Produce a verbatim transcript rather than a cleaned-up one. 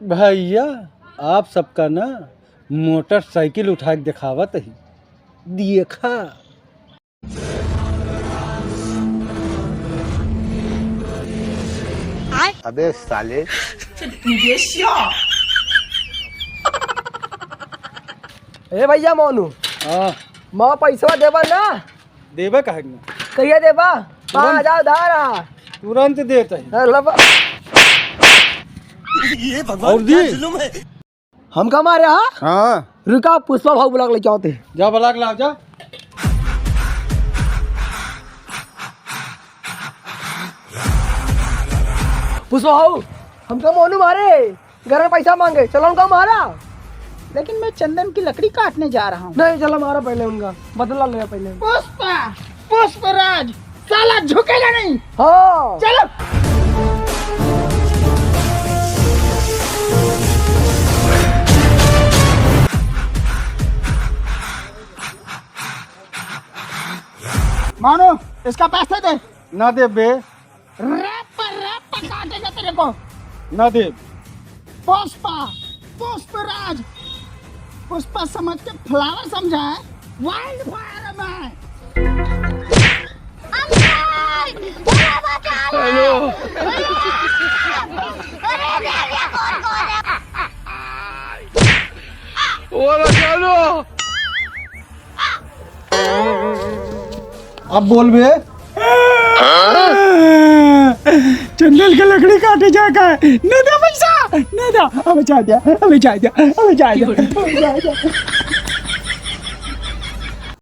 भैया, आप सबका ना मोटरसाइकिल उठा के देखावत ही, देखा। अबे साले। ए भैया मोनू, हाँ। माँ पैसवा देबा ना? देबे काहे के ना? कहिया देबा? तुरंत। पाँच हजार उधार आ। तुरंत देत है। अरे लब-, ये भगवान और दी? क्या जुल्म है। हमका मारे, हाँ? हाँ। रुका, पुष्पा भाऊ बुला के लेके आवत ही। जा बुला के लाओ, जा। पुष्पा भाऊ, हमका मोनू मारे, घर में पैसा मांगे, चलो उनका मारा। लेकिन मैं चंदन की लकड़ी काटने जा रहा हूँ। नहीं, चलो मारा पहले उनका, बदला ले पहले। पुष्पा, पुष्पराज, साला झुकेगा नहीं। हाँ। चलो। मानो, इसका पैसे दे। ना दे बे। रैप पर रैप पर काटेगा तेरे को। ना दे। पुष्पा, पुष्पराज, पुष्पा समझ के फ्लावर समझा है, वाइल्ड फायर है मैं। अरे, अरे, बचा लो। हेलो। अरे, अरे, अरे, अरे, कौन, कौन है? ओ, बचा लो। अब बोल बे। चंदन के लकड़ी काटे जाका है। ना दे पैसा, ना दे। अबे जा दे, अबे जा दे, अबे जा दे, अबे जा दे।